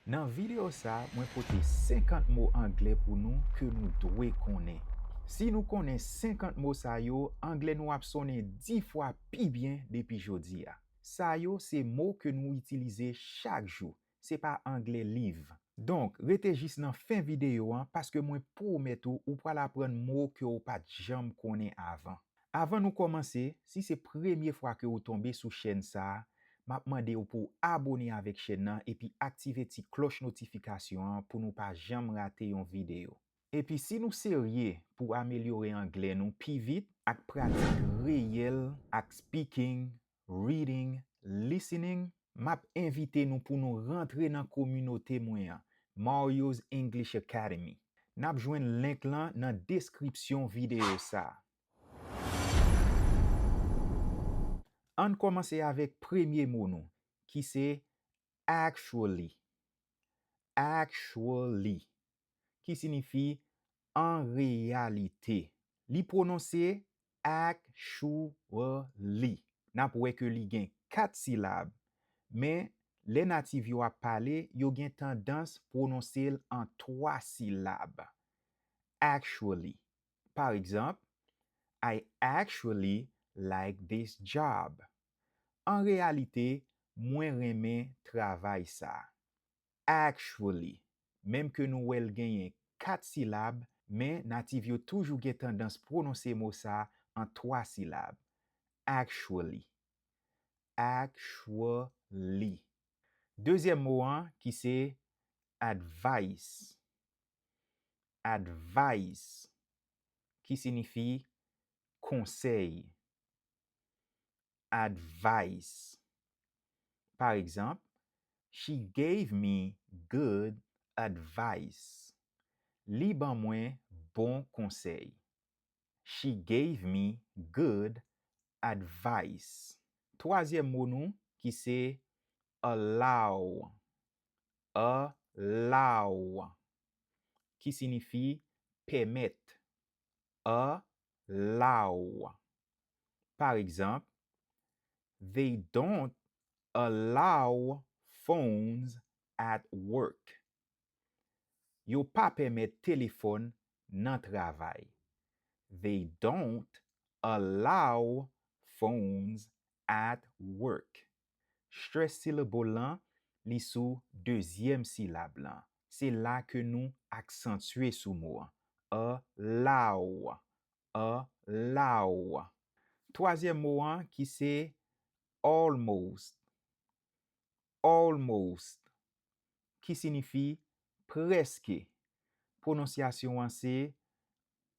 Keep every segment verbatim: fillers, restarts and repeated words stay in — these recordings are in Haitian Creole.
Nan videyo sa, mwen pote senkant mo anglè pou nou ke nou dwe konnen. Si nou konnen senkant mo sa yo, anglè nou ap sonnen dis fwa pi byen depi jodi a. Sa yo se mo ke nou itilize chak jou. Se pa anglè liv. Donk, rete jis nan fen videyo an paske mwen pwomèt ou, ou pral aprann mo ke w pa t janm konnen avan. Avan nou kòmanse, si se premye fwa ke ou tonbe sou chèn sa a, m ap mande w pou w abone avèk chèn nan epi aktive ti klòch notifikasyon an pou nou pa janm rate yon videyo. Epi si nou serye pou amelyore anglè nou pi vit ak pratik reyèl ak speaking, reading, listening, m ap envite nou pou nou rantre nan kominote mwen an, Mario's English Academy. N ap jwenn link lan nan deskripsyon videyo sa a. Ann kòmanse avèk premye mo nou, ki se actually. Actually, ki siyifi an reyalite. Li pwononse actually. N ap wè ke li gen kat silab, men lè natif yo ap pale, yo gen tandans pwononse l an twa silab. Actually. Pa egzanp, I actually like this job. An reyalite, mwen renmen travay sa. Actually. Menm ke nou wè l genyen kat silab, men natif yo toujou gen tandans pwononse mo sa an twa silab. Actually. Actually. Dezyèm mo an ki se advice. Advice, ki siyifi konsèy. Advice. Pa egzanp, she gave me good advice. Li ban mwen bon konsèy. She gave me good advice. Twazyèm mo nou ki se allow. Allow, ki siyifi pèmèt. Allow. Pa egzanp, they don't allow phones at work. Yo pa pèmèt telefòn nan travay. They don't allow phones at work. Stress syllable lan, li sou dezyèm silab lan. Se la ke nou aksantye sou mo an. Allow. Allow. Twazyèm mo an ki se almost. Almost, ki siyifi prèske. Pwononsyasyon an se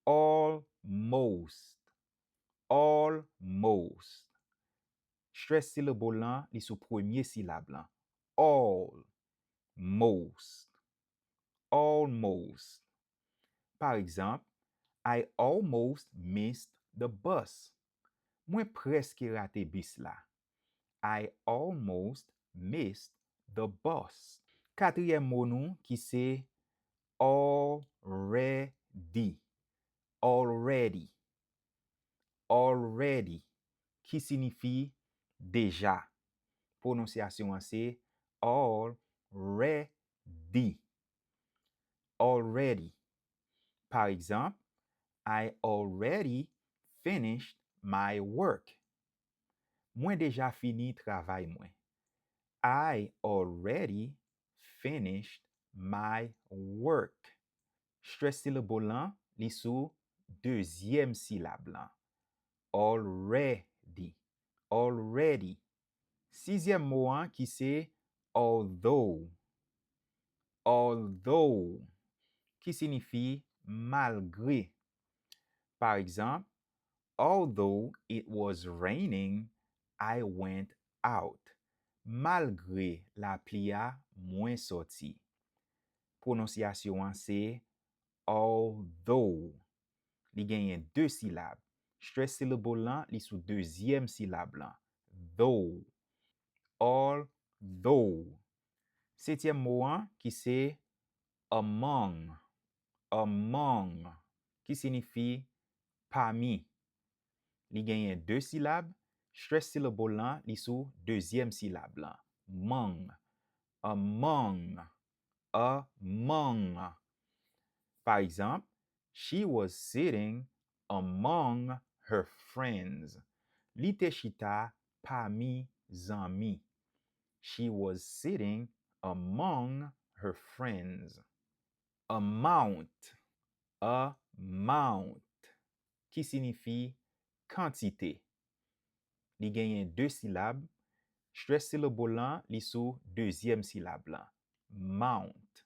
almost. Almost. Stress syllable lan, li sou premye silab lan. Almost. Almost. Pa egzanp, I almost missed the bus. Mwen prèske rate bis la. I almost missed the bus. Katriyèm mo nou ki se already. Already. Already, ki siyifi deja. Pwononsyasyon an se already. Already. Pa egzanp, I already finished my work. Mwen deja fini travay mwen. I already finished my work. Stress syllable lan, li sou dezyèm silab lan. Already. Already. Sizyèm mo an ki se although. Although, ki siyifi malgre. Pa egzanp, although it was raining, I went out. Malgre lapli a, mwen sòti. Pwononsyasyon an se although. Li genyen de silab. Stress syllable lan, li sou dezyèm silab lan. Though. Although. Setyèm mo an ki se among. Among, ki siyifi pami. Li genyen de silab. Stress syllable lan, li sou dezyèm silab lan. Mong. Among. among. Pa egzanp, she was sitting among her friends. Li te chita pami zanmi. She was sitting among her friends. Amount. Amount. Ki siyifi kantite. Li genyen de silab. Stress syllable lan, li sou dezyèm silab lan. Mount.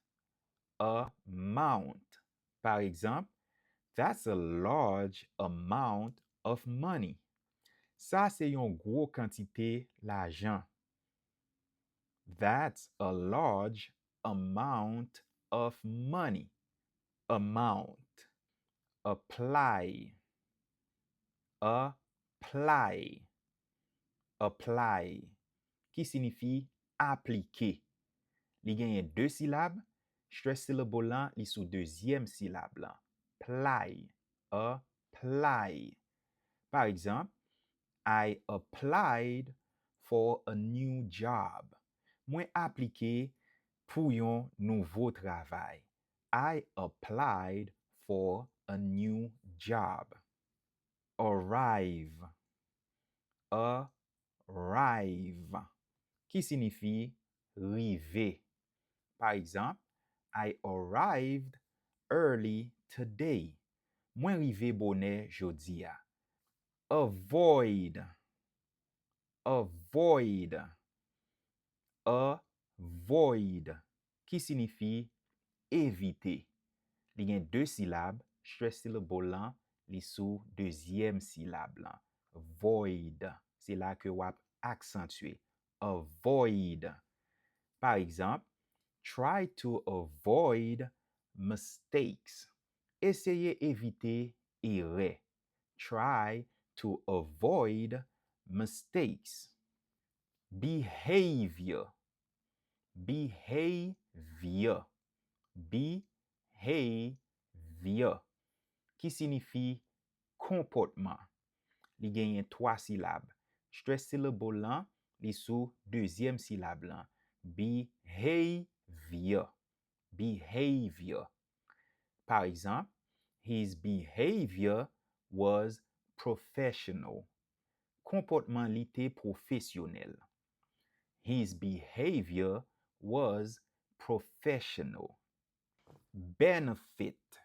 Amount. Pa egzanp, that's a large amount of money. Sa se yon gwo kantite lajan. That's a large amount of money. Amount. Apply. Apply. Apply. Ki siyifi aplike. Li genyen de silab. Stress syllable lan, li sou dezyèm silab lan. Ply. Apply. Pa egzanp, I applied for a new job. Mwen aplike pou yon nouvo travay. I applied for a new job. Arrive. Arrive. Ki siyifi rive. Pa egzanp, I arrived early today. Mwen rive bonè jodi a. Avoid. Avoid. Avoid. Ki siyifi evite. Li gen de silab, stress syllable lan, li sou dezyèm silab lan. Void. Se la ke w ap aksantye. Avoid. Pa egzanp, try to avoid mistakes. Eseye evite erè. Try to avoid mistakes. Behavior. Behavior. Behavior. Ki siyifi konpòtman. Li genyen twa silab. Stress syllable lan, li sou dezyèm silab lan. Behavior. Behavior. Pa egzanp, his behavior was professional. Konpòtman li te pwofesyonèl. His behavior was professional. Benefit.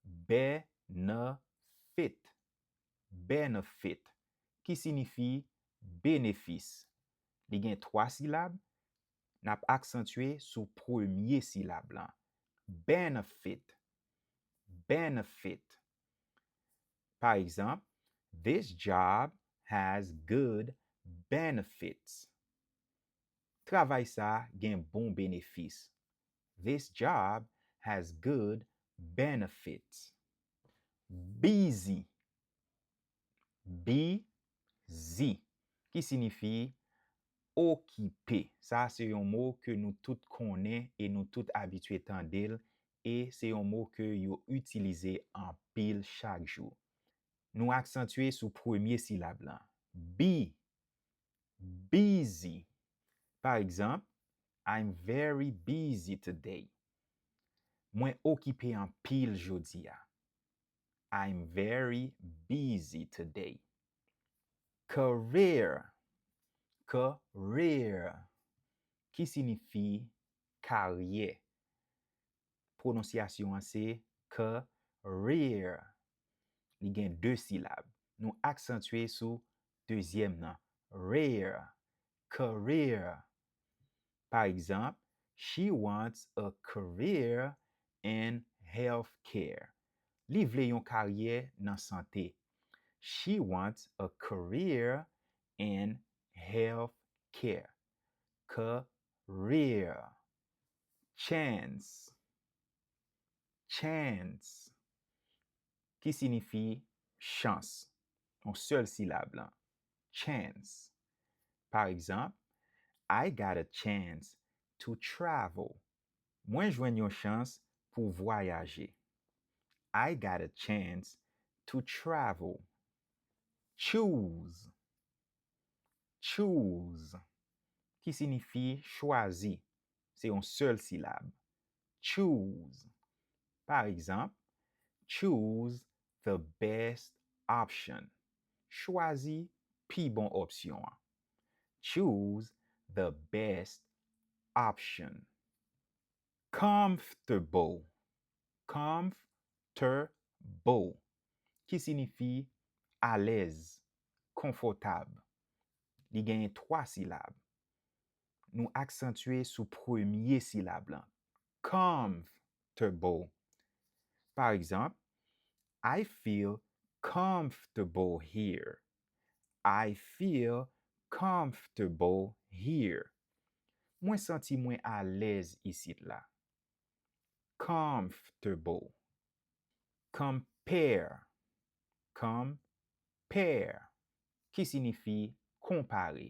Benefit. Benefit. Ki siyifi benefis. Li gen twa silab. N ap aksantye sou premye silab lan. Benefit. Benefit. Pa egzanp, this job has good benefits. Travay sa gen bon benefis. This job has good benefits. Busy. Busy. Ki siyifi okipe. Sa se yon mo ke nou tout konnen e nou tout abitye tande l, e se yon mo ke yo itilize anpil chak jou. Nou aksantye sou premye silab lan. Be. Busy. Pa egzanp, I'm very busy today. Mwen okipe anpil jodi a. I'm very busy today. Career. Career. Ki siyifi karyè. Pwononsyasyon an se career. Li gen de silab. Nou aksantye sou dezyèm nan. Rear. Career. Pa egzanp, she wants a career in healthcare. Li vle yon karyè nan sante. She wants a career in healthcare. Career. Chance. Chance. Ki siyifi chans. Yon sèl silab lan. Chance. Pa egzanp, I got a chance to travel. Mwen jwenn yon chans pou vwayaje. I got a chance to travel. Choose. Choose. Ki siyifi chwazi. Se yon sèl silab. Choose. Pa egzanp, choose the best option. Chwazi pi bon opsyon an. Choose the best option. Comfortable. Comfortable. Ki siyifi alèz, konfòtab. Li genyen twa silab. Nou aksantye sou premye silab lan. Comfortable. Pa egzanp, I feel comfortable here. I feel comfortable here. Mwen santi mwen alèz isit la. Comfortable. Compare. Compare. Ki siyifi konpare.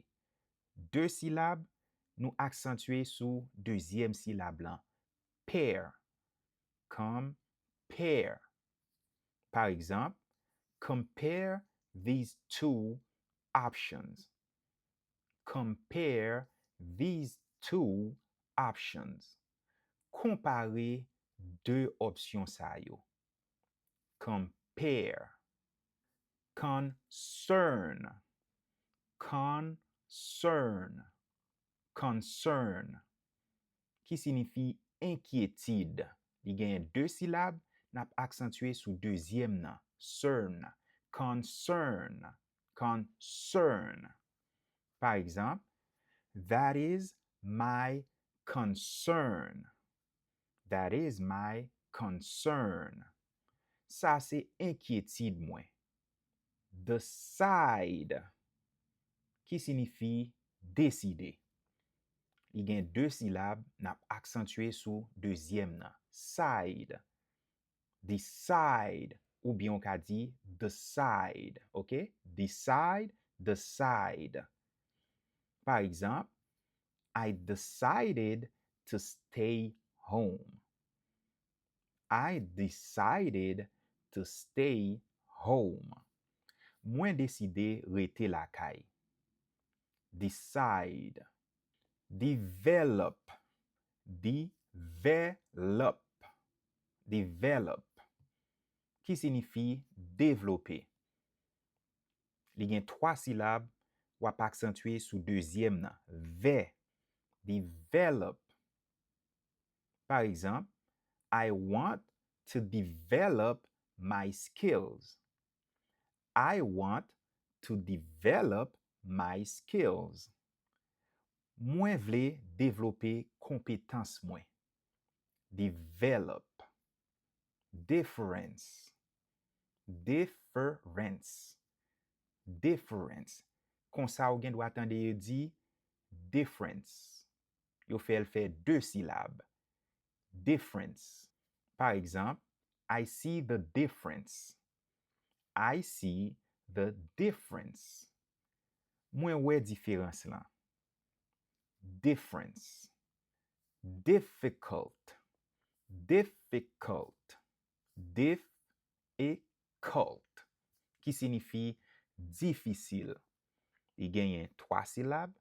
De silab, nou aksantye sou dezyèm silab lan. Pair. Compare. Pa egzanp, compare these two options. Compare these two options. Konpare de opsyon sa yo. Compare. Concern. Concern. Concern. Ki siyifi enkyetid. Li genyen de silab, n ap aksantye sou dezyèm nan. Cern. Concern. Concern. Pa egzanp, that is my concern. That is my concern. Sa se enkyetid mwen. Decide. Ki siyifi deside. Li gen de silab, n ap aksantye sou dezyèm nan. Side. Decide. Oubyen w ka di decide. Oke? Decide, decide. Pa egzanp, I decided to stay home. I decided to stay home. Mwen deside rete lakay. Decide. Develop. Develop. Develop. Ki siyifi devlope. Li gen twa silab, w ap aksantye sou dezyèm nan. Ve. Develop. Pa egzanp, I want to develop my skills. I want to develop my skills. Mwen vle devlope konpetans mwen. Develop. Difference. Difference. Difference. Konsa ou gen dwa tande yo di difference. Yo fè l fè de silab. Difference. Pa egzanp, I see the difference. I see the difference. Mwen wè diferans lan. Difference. Difficult. Difficult. Difficult. Ki siyifi difisil. Li genyen twa silab,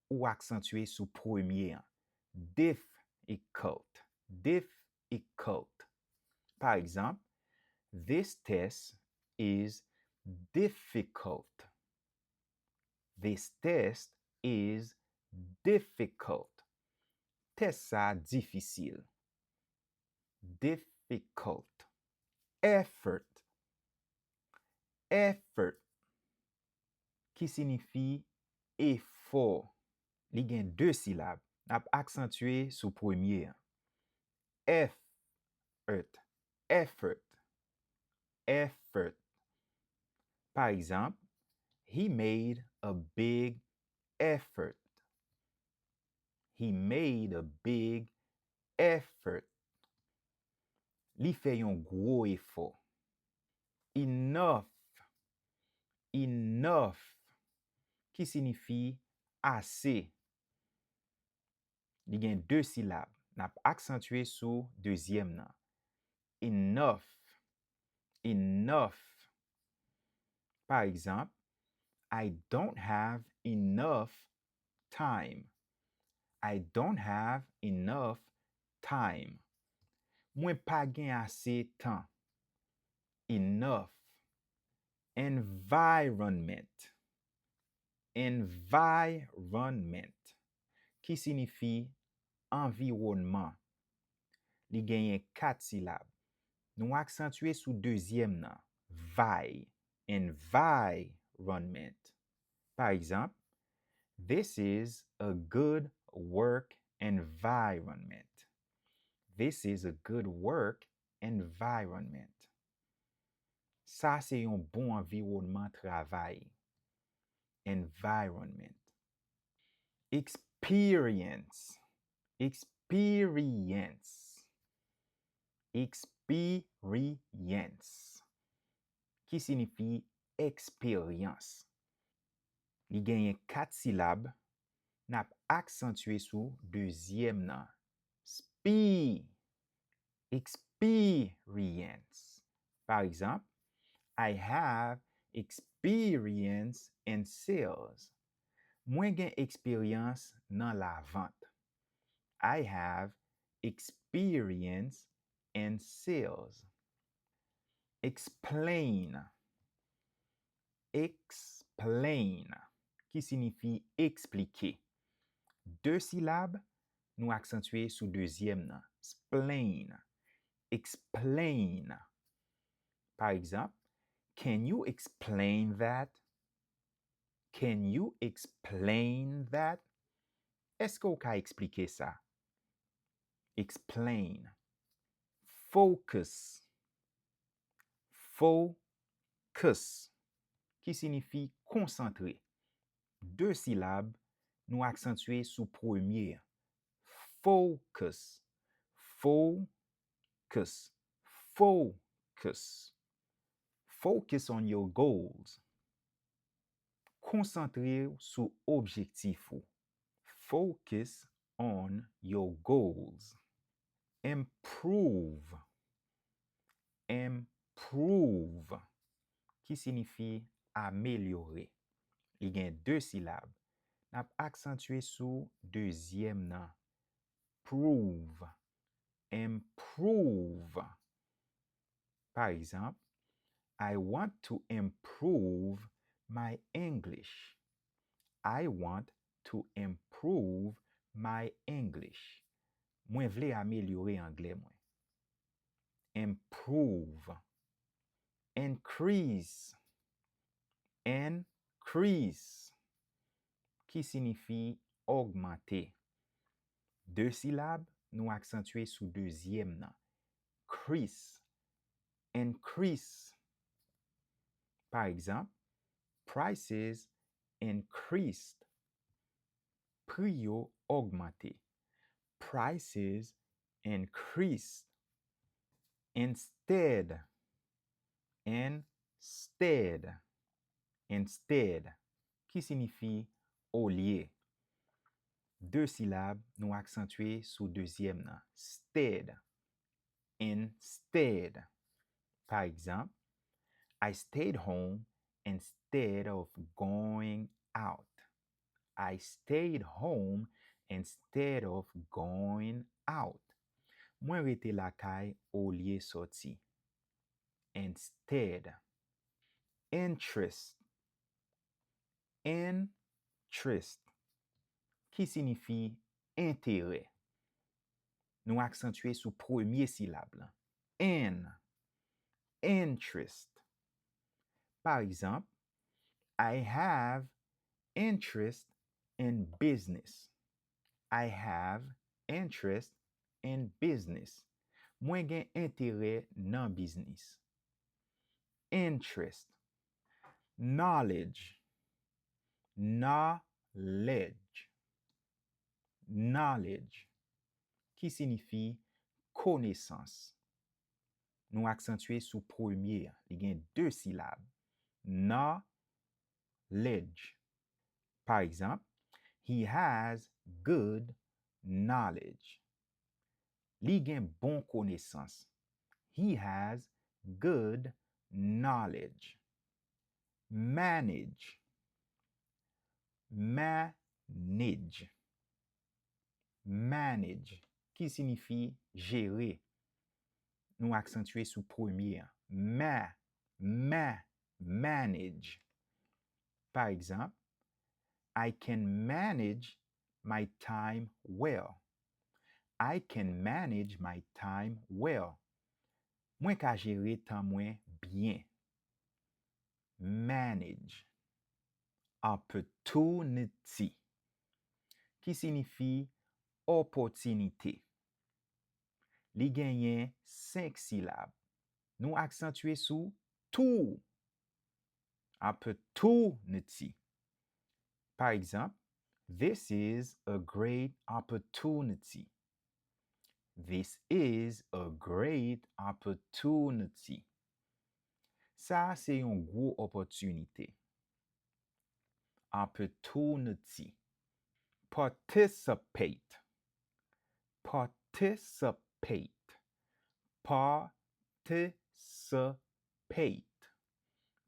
ou aksantye sou premye an. Difficult. Difficult. Pa egzanp, this test is difficult. This test is difficult. Tès sa a difisil. Difficult. Effort. Effort. Ki siyifi efò. Li gen de silab. N ap aksantye sou premye an. Effort. Effort. Effort. Pa egzanp, he made a big effort. He made a big effort. Li fè yon gwo efò. Enough. Enough. Ki siyifi ase. Li gen de silab. N ap aksantye sou dezyèm nan. Enough. Enough. Pa egzanp, I don't have enough time. I don't have enough time. Mwen pa gen ase tan. Enough. Environment. Environment, ki siyifi anviwònman. Li genyen kat silab. Nou aksantye sou dezyèm nan, vi, environment. Pa egzanp, this is a good work environment. This is a good work environment. Sa se yon bon anviwònman travay. Environment. Experience. Experience. Experience. Ki siyifi eksperyans. Li genyen kat silab, n ap aksantye sou dezyèm nan. Spi. Experience. Pa egzanp, I have experience in sales. Mwen gen eksperyans nan lavant. I have experience in sales. Explain. Explain, ki siyifi eksplike. De silab, nou aksantye sou dezyèm nan. Splain. Explain. Pa egzanp, can you explain that? Can you explain that? Èske w ka eksplike sa? Explain. Focus. Focus, ki siyifi konsantre. De silab, nou aksantye sou premye. Focus. Focus. Focus. Focus on your goals. Konsantre w sou objektif ou. Focus on your goals. Improve. Improve, ki siyifi amelyore. Li gen de silab. N ap aksantye sou dezyèm nan. Prove. Improve. Pa egzanp, I want to improve my English. I want to improve my English. Mwen vle amelyore anglè mwen. Improve. Increase. Increase, ki siyifi ogmante. De silab, nou aksantye sou dezyèm nan. Crease. Increase. Pa egzanp, prices increased. Pri yo ogmante. Prices increased. Instead. Instead. Instead, ki siyifi olye. De silab, nou aksantye sou dezyèm nan. Stead. Instead. Pa egzanp, I stayed home instead of going out. I stayed home instead of going out. Mwen rete lakay olye sòti. Instead. Interest. Interest, ki siyifi enterè. Nou aksantye sou premye silab lan. In. Interest. Pa egzanp, I have interest in business. I have interest in business. Mwen gen enterè nan biznis. Interest. Knowledge. Knowledge. Knowledge, ki siyifi konesans. Nou aksantye sou premye a. Li gen de silab. Knowledge. Pa egzanp, he has good knowledge. Li gen bon konesans. He has good knowledge. Manage. Manage. Manage, ki siyifi jere. nou aksantye sou premye an. Ma, ma, manage. Pa egzanp, I can manage my time well. I can manage my time well. Mwen ka jere tan mwen byen. Manage. Opportunity, ki siyifi opòtinite. Li genyen senk silab. Nou aksantye sou tou. Opportunity. Pa egzanp, this is a great opportunity. This is a great opportunity. Sa a se yon gwo opòtinite. Opportunity. Participate. Participate. Participate.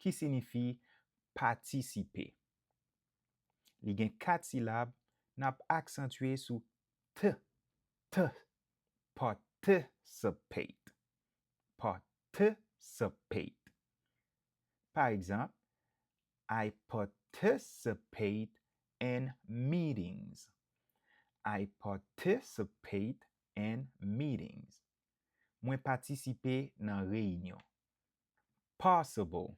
Ki siyifi patisipe. Li gen kat silab, n ap aksantye sou t, t, participate. Participate. Pa egzanp, I participate in meetings. I participate in meetings. Mwen patisipe nan reyinyon. Possible.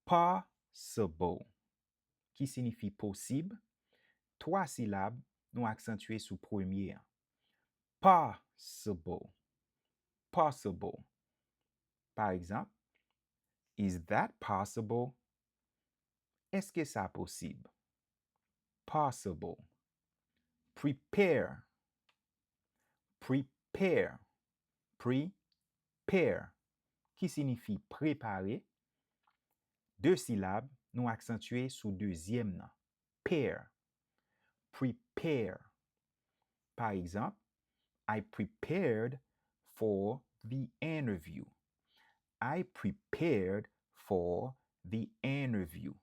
Possible. Ki siyifi posib. Twa silab, nou aksantye sou premye an. Possible. Possible. Pa egzanp, is that possible? Èske sa posib? Possible. Prepare. Prepare. Prepare. Ki siyifi prepare. De silab, nou aksantye sou dezyèm nan. Pair. Prepare. Pa egzanp, I prepared for the interview. I prepared for the interview.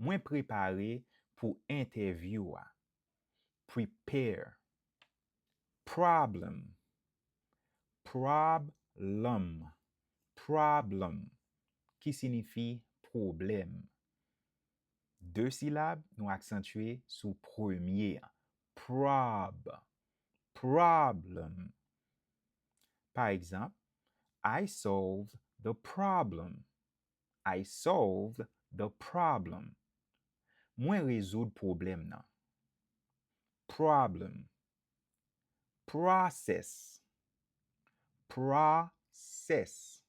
Mwen prepare pou entèvyou a. Prepare. Problem. Problem. Problem. Ki siyifi pwoblèm. De silab, nou aksantye sou premye an. Prob. Problem. Pa egzanp, I solved the problem. I solved the problem. Mwen rezoud pwoblèm nan. Problem. Process. Process.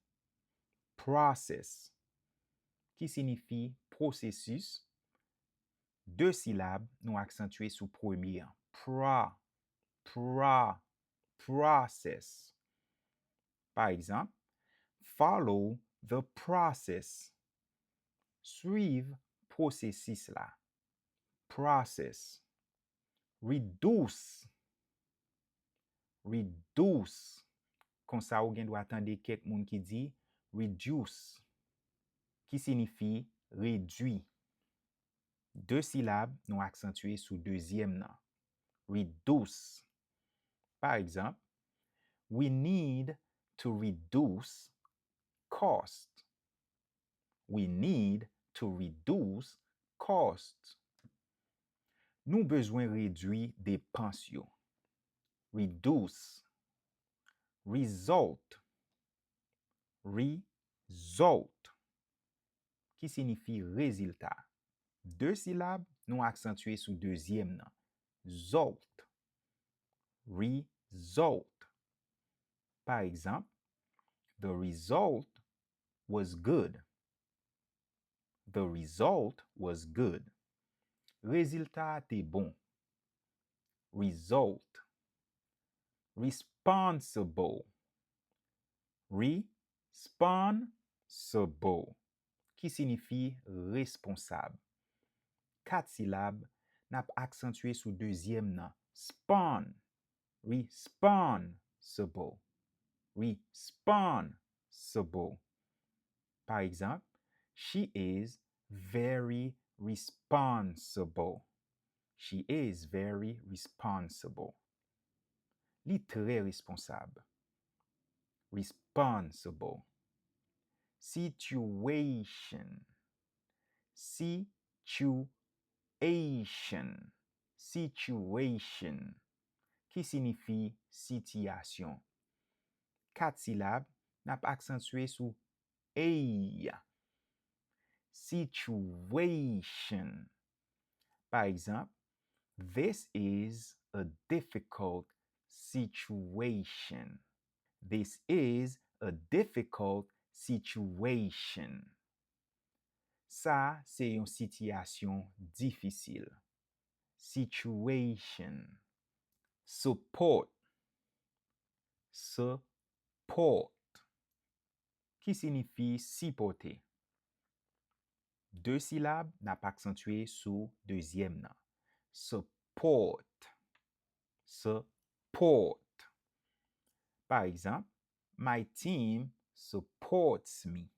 Process. Ki siyifi pwosesis. De silab, nou aksantye sou premye an. Pro, pro, process. Pa egzanp, follow the process. Swiv pwosesis la. Process. Reduce. Reduce. Konsa ou gen dwa tande kèk moun ki di reduce, ki siyifi redwi. De silab, nou aksantye sou dezyèm nan. Reduce. Pa egzanp, we need to reduce cost. We need to reduce cost. Nou bezwen redwi depans yo. Reduce. Result. Result. Ki siyifi rezilta. De silab, nou aksantye sou dezyèm nan. Zòlt. Result. Pa egzanp, the result was good. The result was good. Rezilta a te bon. Result. Responsible. Responsible. Ki siyifi responsab. Kat silab, n ap aksantye sou dezyèm nan. Spon. Responsible. Responsible. Pa egzanp, she is very responsible. She is very responsible. Li trè responsab. Responsible. Situation. Situation. Situation. Ki siyifi sitiyasyon. Kat silab, n ap aksantye sou ey. Situation. Pa egzanp, this is a difficult situation. This is a difficult situation. Sa se yon sitiyasyon difisil. Situation. Support. Support. Ki siyifi sipòte. De silab, n ap aksantye sou dezyèm nan. Support. Support. Pa egzanp, my team supports me.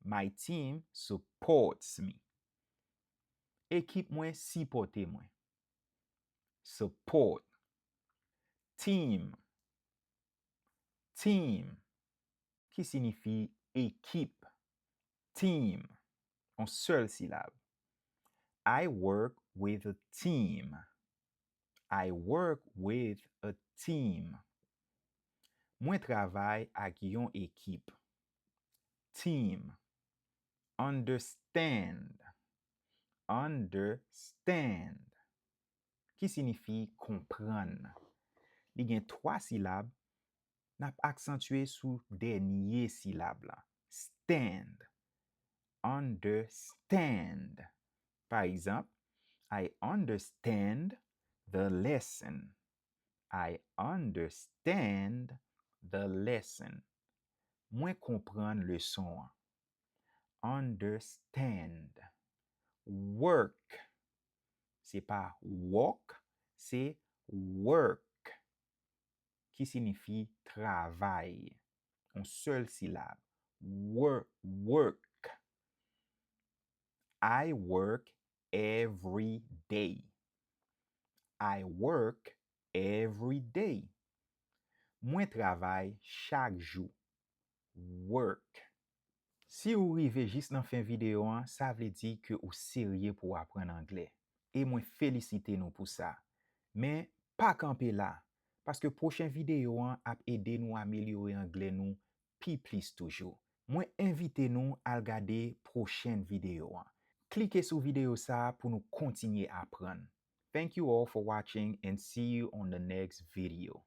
My team supports me. Ekip mwen sipòte mwen. Support. Team. Team. Ki siyifi ekip. Team. Yon sèl silab. I work with a team. I work with a team. Mwen travay ak yon ekip. Team. Understand. Understand. Ki siyifi konprann. Li gen twa silab, n ap aksantye sou dènye silab la. Stand. Understand. Pa egzanp, I understand the lesson. I understand the lesson. Mwen konprann leson an. Understand. Work. Se pa walk, se work. Ki siyifi travay. Yon sèl silab. Work, work. I work every day. I work every day. Mwen travay chak jou. Work. Si ou rive jis nan fen videyo an, sa vle di ke ou serye pou w aprann anglè. E mwen felisite nou pou sa. Men, pa kanpe la, paske pwochen videyo an ap ede nou amelyore anglè nou pi plis toujou. Mwen envite nou al gade pwochèn videyo an. Klike sou videyo sa a pou nou kontinye aprann. Thank you all for watching and see you on the next video.